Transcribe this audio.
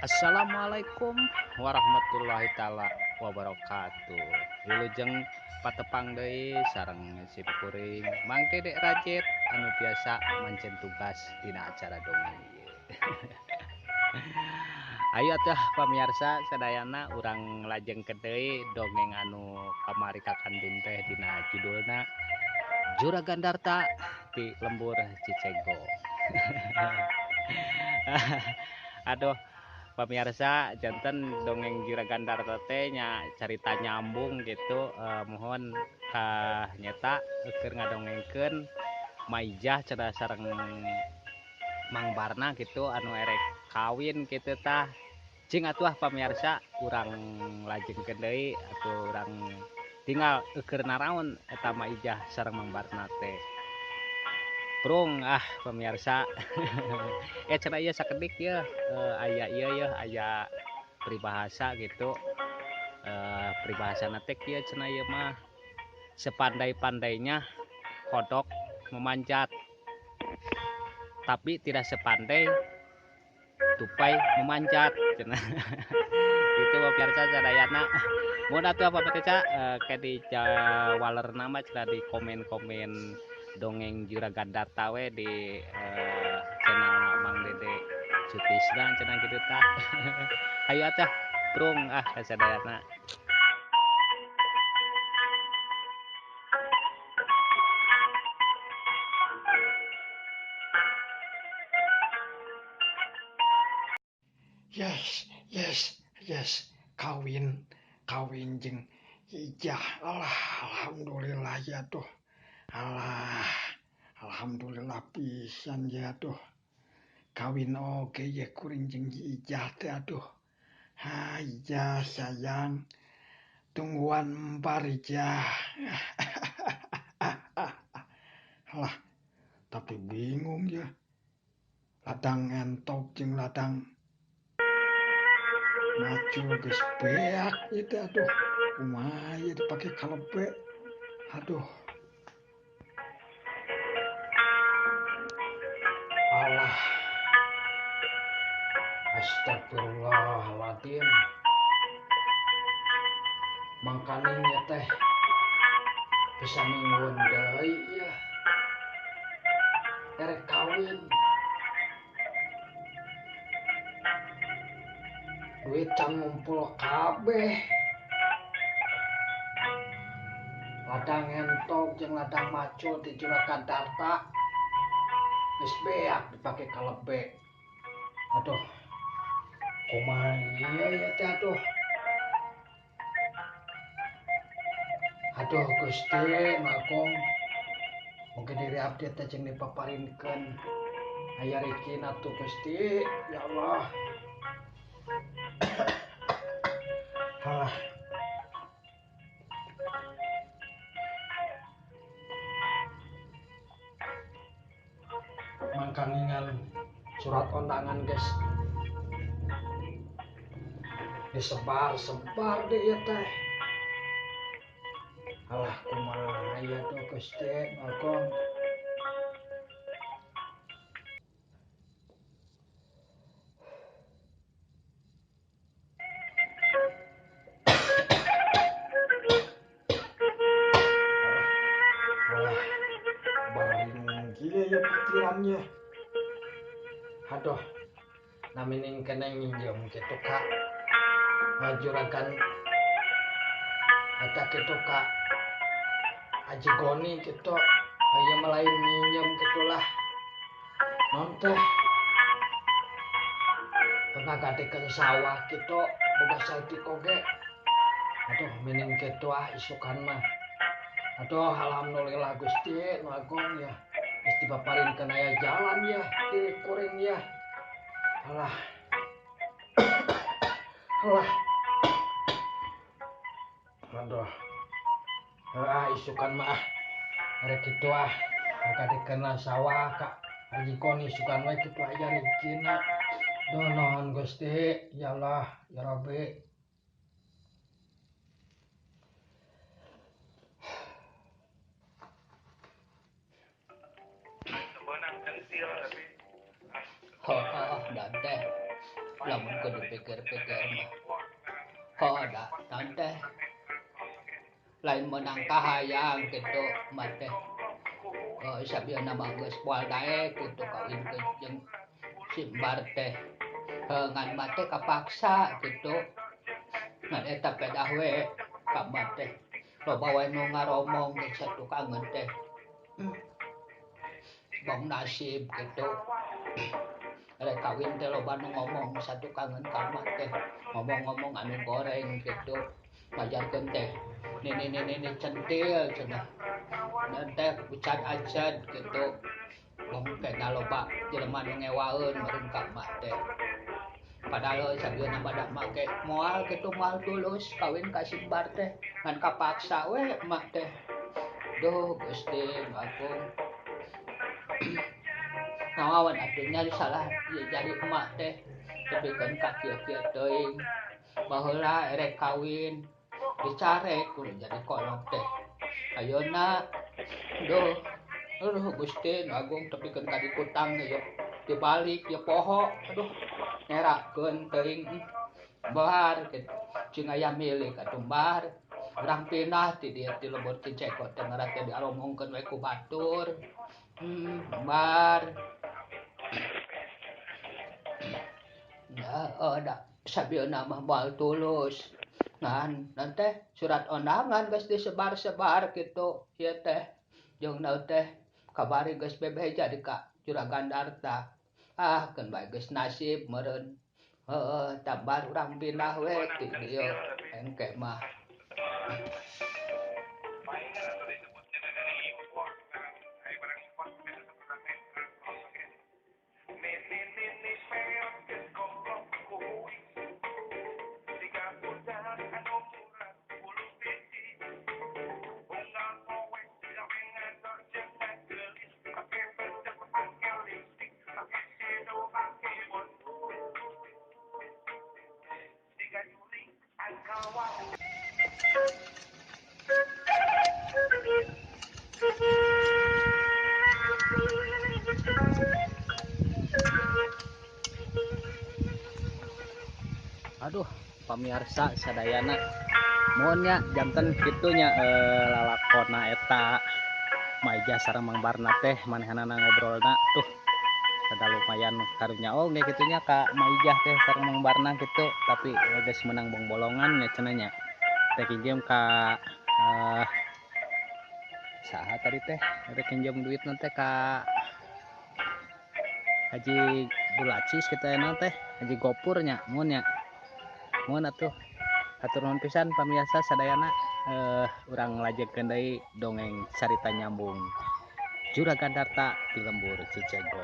Assalamualaikum warahmatullahi taala wabarakatuh. Wilujeng patepang deui sareng sim kuring Mang Dedek Rajit anu biasa mancen tugas dina acara dongeng ieu. Ayo atuh pamirsa sadayana urang lajengkeun deui dongeng anu kamari kakandun teh dina judulna Juragan Darta di Lembur Cicego. Aduh pamirsa, janten dongeng Juragan Darta teh nya carita nyambung gitu, mohon ka nyeta keur ngadongengkeun Maijah cenah sareng Mang Barna gitu anu erek kawin gitu tah. Cing atuh pamirsa urang lajengkeun deui atuh urang tinggal keur naraon eta Maijah sareng Mang Barna teh. Prung ah pemirsa. Cenah ieu sakedik ye, aya ieu ye aya peribahasa gitu. Peribahasana teh kieu cenah ieu mah, sepandai-pandainya kodok memanjat tapi tidak sepandai tupai memanjat cenah. Gitu pemirsa sadayana. Mun atuh apa pemirsa, ke di walerna mah cenah di komen-komen dongeng Juragan Darta we di channel Mang Dede Sutisna cenah kitu tah. Hayu atuh prung ah sadayana. Yes, yes, yes, kawin, kawin jeung Ijah. Alah, alhamdulillah ya tuh. Alah, alhamdulillah pisan ya tuh. Kawin oge ye kuring jeung Ijah teh aduh. Ha, Ijah sayang. Tungguan empar Ijah. Alah, tapi bingung ya. Ladang entok jeung ladang macul geus beak ieu teh aduh. Kumaha ieu dipake kalebe. Aduh. Alah. Astagfirullahaladzim. Mangkaning ya teh bisa mingguan deui ya. Erek kawin. Duit can ngumpul kabeh. Ladang entok jeung ladang macul di Juragan Darta geus beak dipake kalebe. Aduh. Kumaha ieu ya teh aduh. Aduh Gusti Magong. Mungkin diri abdi teh jeung dipaparinkeun aya rikina atuh Gusti ya Allah. Alah. Mangkaningan surat undangan guys disebar-sebar deh ya teh. Alah kumaha ya tuh Gusti Magong. Alah, baring gila ya pikirannya. Aduh, namining kena nginjem gitu kak. Ngajuragan eta gitu kak. Haji Goni gitu, aya melain nginjem gitulah. Non teh ngagadekeun sawah gitu, boga saeutik oge. Aduh, mining kitu ah isukan mah. Aduh, alhamdulillah Gusti nu agung ya. Geus dipaparinkeun aya jalan ya, diri kuring ya. Alah. Alah. Aduh. Ah, isukan mah ah. Rek kitu ah. Ngagadekeun sawah ka Haji Goni isukan we kitu aya rezekina. Duh nuhun Gusti, ya Allah, ya Rabbi. Oh, dan teh Lamun kudu pikir-pikir mah. Heuh da naon teh lain meunang kahayang kitu mah teh. Sabieuna mah geus moal daek kitu kawin jeung si Embar teh. Ngan mah teh kapaksa kitu. Ngan eta pedah we ka mah teh. Loba wae nu ngaromong geus satukangeun teh. Bong nasib kitu. Rek kawin teh loba nu ngomong satukangeun ka mah teh. Ngomong-ngomong anu goreng kitu. Ngajarkeun teh nini-nini centil cenah. Dan teh ucad-acad kitu. Bong kena loba jelema nu ngewaeun meureun ka mah teh. Padahal sabieuna mah da make moal kitu moal tulus kawin ka si Embar teh. Ngan kapaksa we emak teh. Duh Gusti nu agung. Naon atuh nya salah jadi emak teh tepikeun ka kieu-kieu teuing. Baheula erek kawin dicarek kudu jadi kolot teh. Ayeuna duh aduh Gusti nu agung tepikeun ka dikutang ieu dibalik ieu poho aduh ngerakeun teuing bar kitu cing aya milik atuh bar. Urang pindah ti dieu ti lembur Ciceko teh ngaran teh diaromongkeun we ku batur. Bar. Nah, da sabieuna mah moal tulus. Ngan teh surat undangan geus disebar-sebar kitu ieu teh. Jeung naon teh kabari geus bebeja di ka Juragan Darta. Ah, keun bae geus nasib meureun. Heueuh, tabar urang pindah we ti dieu engke mah. Aduh, pamirsa sadayana mohon nya janten kitu nya lalakona eta Maijah sareng Mang Barna teh manehanana ngobrolna tuh rada lumayan karunya oge kitu nya ka Maijah teh sareng Mang Barna kitu, tapi geus meunang bongbolongan nya cenah nya. Teh kinjem ka saha tadi teh rek kinjem duitna teh ka Haji Dulacis kitu aya teh, Haji Gopur nya mun nya. Mun atuh hatur nuhun pisan pamirsa sadayana, urang lajengkeun deui dongeng carita nyambung Juragan Darta di lembur Cicego.